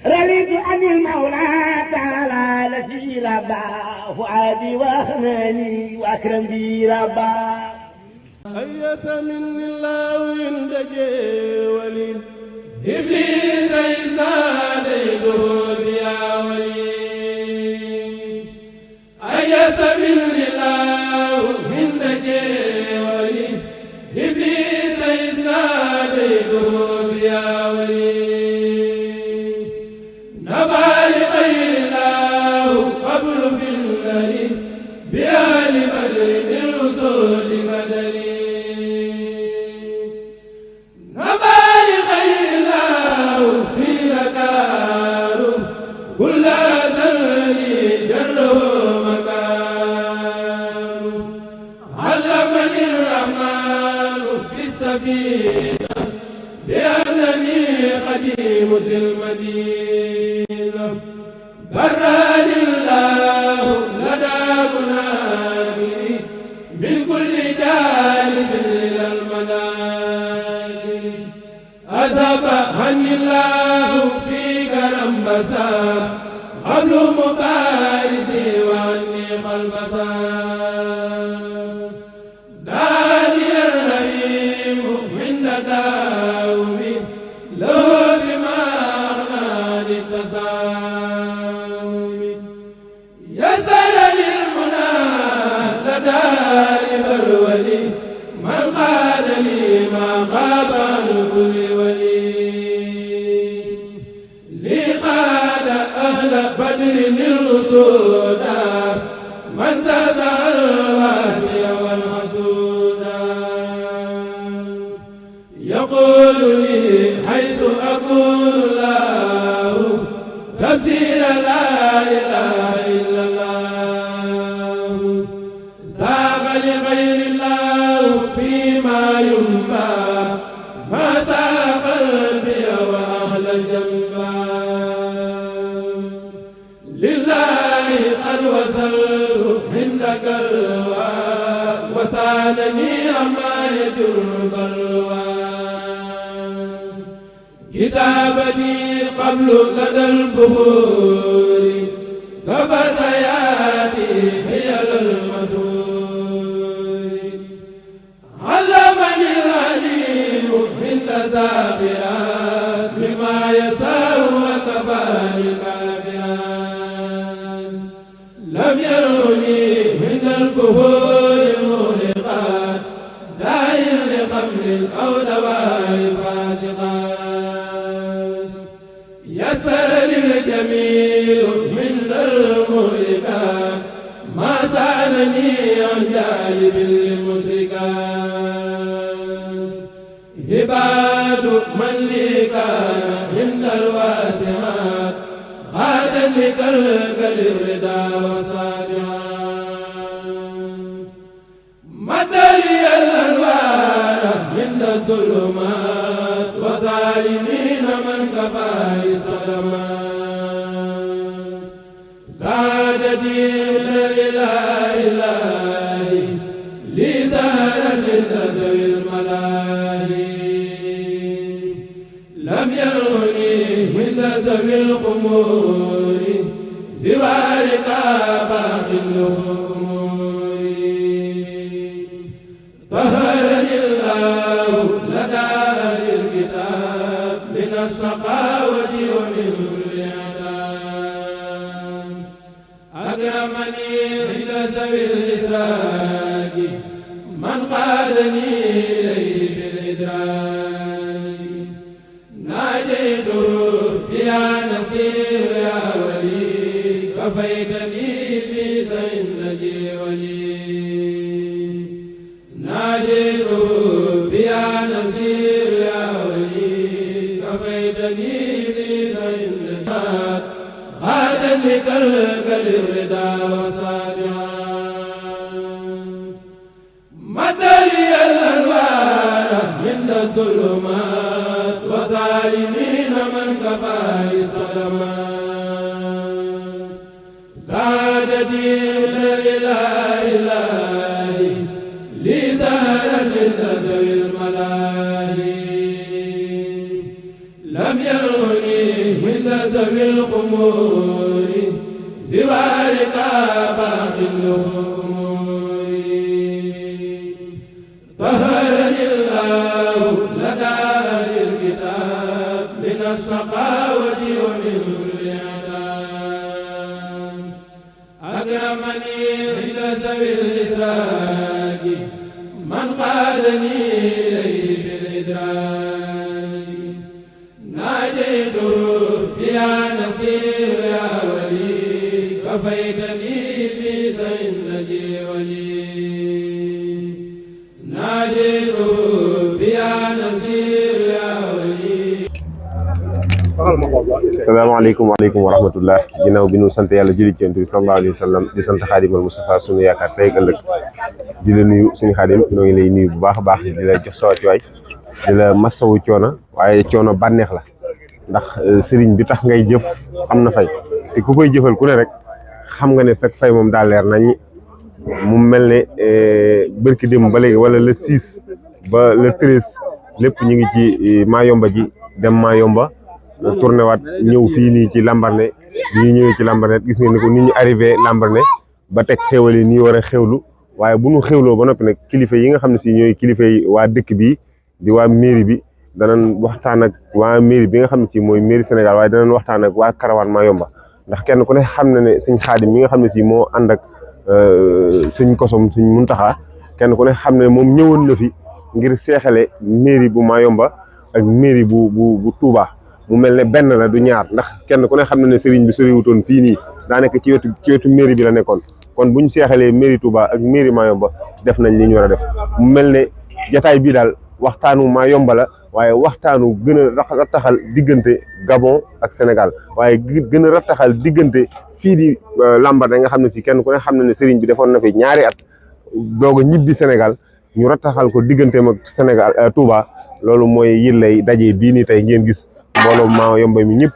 رضيت عن المولى تعالى لسي ربا فؤادي واخناني واكرم بي ربا أيس مني الله عند جولي إبليس إذ ناديته يا ولي أيس مني الله عند جولي إبليس إذ ناديته يا ولي نبى لغير الله قبل في الذي بآل بدر الوصول بدري كل زلي جره مكان علمني الرحمن في السفينة بأنني قديم ذي المدينة براني الله لدى مناكري من كل جانب إلى المناكر أذهب عني الله في كرم بسار قبل مبارزي وعني قلبسا داني الرحيم من داومي له بما أغناني التساوم يسر للمنى لدى البرولي من قال لي ما غاب عن كل ولي بدر الأسودا من زازع الواسع والحسودا يقول لي حيث أكون الله تفسير لا إله إلا الله ساق لغير الله فيما ينبى ما ساق قلبي وأهل الجنبى لله قد وصلت عندك الوى وسالني أما يجر بلوى كتابتي قبل لدى البهور كفتياتي هي للمدور علمني العليم عند ذاكرات بما يسار وكفاني لم يروني من الكفور المغرقات داعي لقمل أو دواء فاسقات يسر للجميل من المغرقات ما سألني عن جانب المشركات عباد من لي كان عند الواسعات غادا لكلكل الردى وصادعا مد لي الأنوار عند الظلمات وظالمين من كفاني الصدمات زاد دين الإله إلهي لي زهرة ذوي الملاهي لم يروني من ذوي الخمور سوى رقاب النمور طهرني الله لدى الكتاب من السخاوة ومن كل عذاب أكرمني عند ذوي الإسراك من قادني إليه بالإدراك ناديته يا نصير يا ولي كفيتني في سعيد ولي ناديته يا نصير يا ولي كفيتني في سعيد غادا لكلكل الردى وصادعا مد لي الأنوار عند الظلمات وظالمين من كفاني الصدمات زاد دين الإله إلهي لي زهرة ذوي الملاهي لم يروني من ذوي الخمور زوارك باقي الأمور طهرني الله لدى الكتاب من السخاوة ومن كل عذاب أكرمني عند ذوي الإسراك من قادني إليه بالإدراك ناديته يا نصير يا ولي كفيتني بزين نجي ولي ناديته يا نصير يا ولي. salaamaaleykum waaleykum wa rahmatullah ginnaaw bi nu sant yàlla julli ci Yonent bi sallallahu alayhi wa sallam di sant Xaadimal Mustafa sunu yaakaar tey ak ëllëg di la nuyu suñu Xaadim ñoo ngi lay nuyu bu baax a baax di la jox sa wàccuwaay di la masawu coono waaye coono bànneex la ndax sëriñ bi tax ngay jëf am na fay te ku koy jëfal ku ne rek xam nga ne sax fay moom daa leer nañ mu mel ne bërki dem ba léegi wala le 6 ba le 13 lépp ñu ngi ci Mayumba ji dem Mayumba tourné waat ñëw fii nii ci Lambaréné ñu ñëwee ci Lambaréné gis nga ni ko nit ñi arrivé Lambaréné ba teg xéwal yi nii war a xewlu waaye bu ñu xewloo ba noppi nag kilifa yi nga xam ne si ñooy kilifa yi waa dëkk bi di waa mairie bi danañ waxtaan ak waa mairie bi nga xam ne si mooy mairie Sénégal waaye danañ waxtaan ak waa Karawaan Mayumba ndax kenn ku ne xam na ne sëñ Xaadim mi nga xam ne si moo ànd ak sëñ Kosom sëñ Muntaxa kenn ku ne xam ne moom ñëwoon na fi ngir seexale mairie bu Mayumba ak mairie bu Touba. mu mel ne benn la du ñaar ndax kenn ku ne xam na ne sëriñ bi soriwutoon fii nii daa nekk ci wetu mairie bi la nekkoon kon buñ seexalee mairie Touba ak mairie Mayumba def nañ li ñu war a def mu mel ne jataay bii daal waxtaanu Mayumba la waaye waxtaanu gën a rattaxal diggante Gabon ak Sénégal waaye gën a rattaxal diggante fii di Lambaréné nga xam ne si kenn ku ne xam na ne sëriñ bi defoon na fi ñaari at doog a ñibbi Sénégal ñu rattaxal ko digganteem ak Sénégal Touba loolu mooy yillay daje bii nii tey ngeen gis mbooloo Mayumba mi ñëpp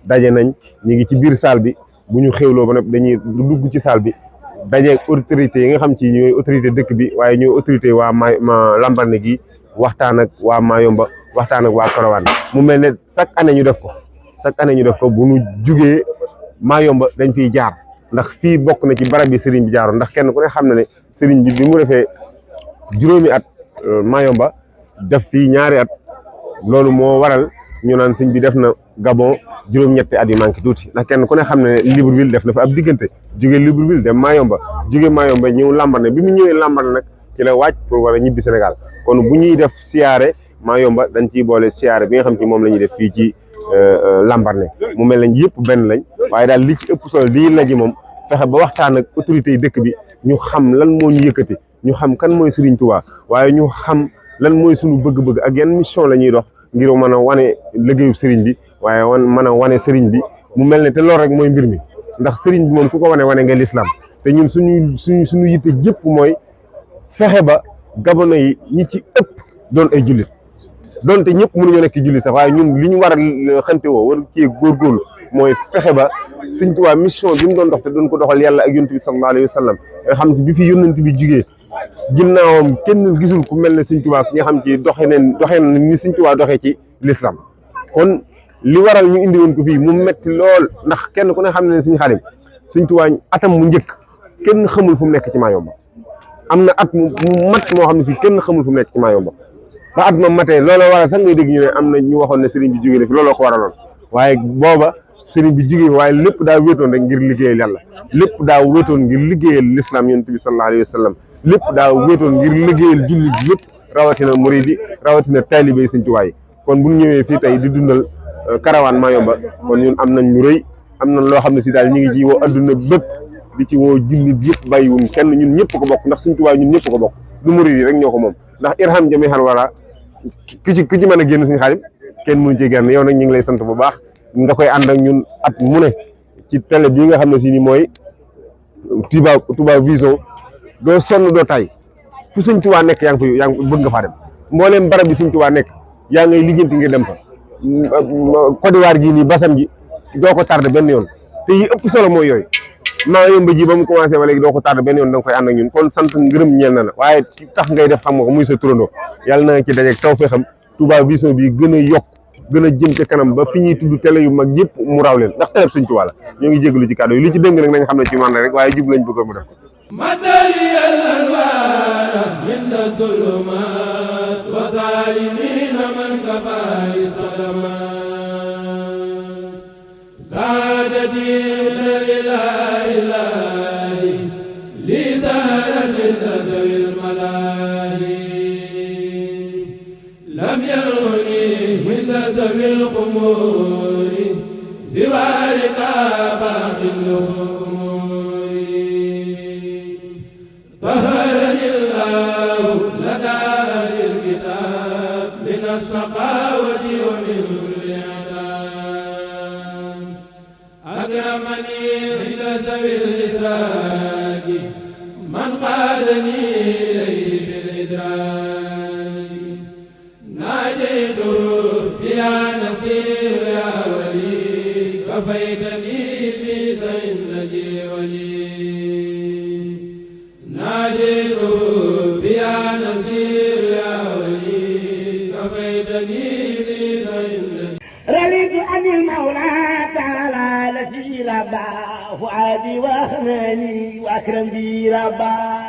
daje nañ ñu ngi ci biir salle bi bu ñu xewloo ba nag dañuy dugg ci salle bi daje autorité yi nga xam ci ñooy autorité dëkk bi waaye ñooy autorité waa Lambaréné gi waxtaan ak waa Mayumba waxtaan ak waa Karawaan mu mel ne chaque année ñu def ko bu ñu jugee Mayumba dañ fiy jaar ndax fii bokk na ci barab bi sëriñ bi jaaroon ndax kenn ku ne xam na ne sëriñ bi bi mu defee juróomi at Mayumba def fii ñaari at loolu moo waral ñu naan sëñ bi def na Gabon juróom-ñetti at yu manqué tuuti ndax kenn ku ne xam ne Libreville def na fa ab diggante jóge Libreville dem Mayumba jóge Mayumba ñëw Lambaréné bi mu ñëwee Lambaréné nag ci la wàcc pour war a ñibbi Sénégal kon bu ñuy def siyaare Mayumba dañ ciy boole siyaare bi nga xam ci moom la ñuy def fii ci Lambaréné mu mel nañ yëpp benn lañ waaye daal li ci ëpp solo lii la ji moom fexe ba waxtaan ak autorités yi dëkk bi ñu xam lan moo ñu yëkkati ñu xam kan mooy Serigne Touba waaye ñu xam lan mooy suñu bëgg-bëgg ak yan mission la ñuy dox ngir mën a wane liggéeyu Serigne bi waaye mën a wane Serigne bi mu mel ne te loolu rek mooy mbir mi ndax Serigne bi moom ku ko wane nga l'islam te ñun suñu yitte jëpp mooy fexe ba Gabonais yi ñi ci ëpp doon ay jullit donte ñëpp mënuñoo nekk jullit sax waaye ñun li ñu war a xante woo war cee góorgóorlu mooy fexe ba Serigne Touba mission bi mu doon dox te doon ko doxal yàlla ak yonent bi sallallahu alayhi wa sallam nga xam bi fi yonent bi jugee ginnaawam kenn gisul ku mel ne Serigne Touba ki nga xam ci doxee ni Serigne Touba doxee ci l'islam kon li waral ñu indi woon ko fii mu metti lool ndax kenn ku ne xam ne Serigne Xaadim Serigne Touba atam mu njëkk kenn xamul fu mu nekk ci Mayumba am na at mu mat moo xam ne si kenn xamul fu mu nekk ci Mayumba ba at ma matee looloo waral sax ngay dégg ñu ne am na ñu waxoon ne Serigne bi jógee na fi looloo ko waraloon waaye booba Serigne bi jógee waaye lépp daa wéetoon rek ngir liggéeyal yàlla lépp daa wéetoon ngir liggéeyal l'islam yonent bi sallallahu alayhi wa sallam lépp daa wéetoon ngir liggéeyal jullit yëpp rawatina murid yi rawatina taalibe yi Serigne Touba yi kon bu ñu ñëwee fii tey di dundal Karawaan Mayumba kon ñun am nañ lu rëy am nañ loo xam ne si daal ñu ngi ci woo adduna bépp di ci woo jullit yëpp bàyyiwuñ kenn ñun ñëpp ko bokk ndax Serigne Touba ñun ñëpp ko bokk du murid yi rek ñoo ko moom ndax irham jami'al wara ku ci mën a génn Serigne Xaadim kenn mënu ci génn yow nag ñu ngi lay sant bu baax nga koy ànd ak ñun at mu ne ci télé bii nga xam ne si ni mooy Touba Vision doo sonn doo tay fu Serigne Touba nekk yaa ngi bëgg nga faa dem mbooleem barab bi Serigne Touba nekk yaa ngay lijjanti ngir dem fa Côte d'Ivoire gii nii basam ji doo ko tardé benn yoon te yi ëpp solo mooy yooyu Mayumba ji ba mu commencé ba léegi doo ko tardé benn yoon da nga koy ànd ak ñun kon sant ngërëm ñeel na la waaye tax ngay def xam nga ko muy sa turandoo yàlla na nga ci dajeeg taw fee xam Touba Vision bi gën a yokk gën a jëm ca kanam ba fi ñuy tudd télé yu mag yëpp mu raw leen ndax télé Sëñ Tuubaa la ñoo ngi jégalu ci kàddu yi li ci dëng nag nañ xam ne ci man rek waaye jub lañ bëgg mu def ko mataliyal anwaara minda zulumaat wa zaalimiina man kafaari sadamaat saadati ilaahi li zaaratin zawil malaahi lam yaruni minda zawil xumuuri siwaarika baaqin طهرني الله لدى الكتاب من السخاوة ومن كل عذاب أكرمني عند ذوي الإسراك من قادني إليه بالإدراك ناديته يا نصير يا ولي كفيتني في سين نجي ولي ناديته يا نصير يا ولي كفيتني لي سيد رليت عن المولى تعالى لسي ربا فؤادي واخناني واكرم بي ربا